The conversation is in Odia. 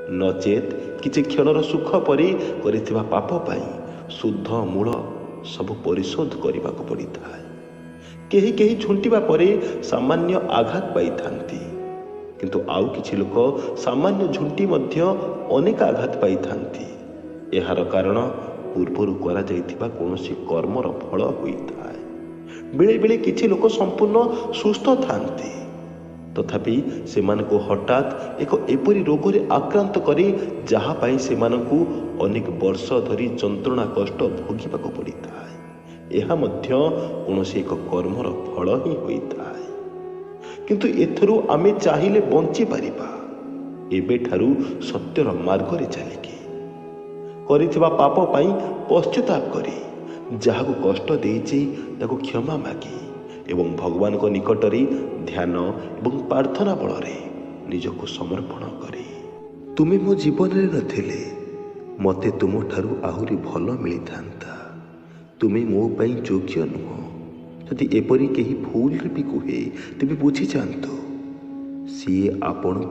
ନଚେତ୍ କିଛି କ୍ଷଣର ସୁଖ ପରେ କରିଥିବା ପାପ ପାଇଁ ସୁଧ ମୂଳ ସବୁ ପରିଶୋଧ କରିବାକୁ ପଡ଼ିଥାଏ। କେହି କେହି ଝୁଣ୍ଟିବା ପରେ ସାମାନ୍ୟ ଆଘାତ ପାଇଥାନ୍ତି, କିନ୍ତୁ ଆଉ କିଛି ଲୋକ ସାମାନ୍ୟ ଝୁଣ୍ଟି ମଧ୍ୟ ଅନେକ ଆଘାତ ପାଇଥାନ୍ତି। ଏହାର କାରଣ ପୂର୍ବରୁ କରାଯାଇଥିବା କୌଣସି କର୍ମର ଫଳ ହୋଇଥାଏ। ବେଳେବେଳେ କିଛି ଲୋକ ସମ୍ପୂର୍ଣ୍ଣ ସୁସ୍ଥ ଥାନ୍ତି, ତଥାପି ସେମାନଙ୍କୁ ହଠାତ୍ ଏକ ଏପରି ରୋଗରେ ଆକ୍ରାନ୍ତ କରେ ଯାହା ପାଇଁ ସେମାନଙ୍କୁ ଅନେକ ବର୍ଷ ଧରି ଯନ୍ତ୍ରଣା କଷ୍ଟ ଭୋଗିବାକୁ ପଡ଼ିଥାଏ। ଏହା ମଧ୍ୟ କୌଣସି ଏକ କର୍ମର ଫଳ ହିଁ ହୋଇଥାଏ। କିନ୍ତୁ ଏଥିରୁ ଆମେ ଚାହିଁଲେ ବଞ୍ଚିପାରିବା, ଏବେଠାରୁ ସତ୍ୟର ମାର୍ଗରେ ଚାଲିକି କରିଥିବା ପାପ ପାଇଁ ପଶ୍ଚାତାପ କରି, ଯାହାକୁ କଷ୍ଟ ଦେଇଛି ତାକୁ କ୍ଷମା ମାଗି ଏବଂ ଭଗବାନଙ୍କ ନିକଟରେ ଧ୍ୟାନ ଏବଂ ପ୍ରାର୍ଥନା ବଳରେ ନିଜକୁ ସମର୍ପଣ କରି। ତୁମେ ମୋ ଜୀବନରେ ନଥିଲେ ମୋତେ ତୁମଠାରୁ ଆହୁରି ଭଲ ମିଳିଥାନ୍ତା। ତୁମେ ମୋ ପାଇଁ ଯୋଗ୍ୟ ନୁହଁ। ଯଦି ଏପରି କେହି ଭୁଲରେ ବି କୁହେ, ତେବେ ବୁଝିଯାଆନ୍ତୁ ସିଏ ଆପଣଙ୍କୁ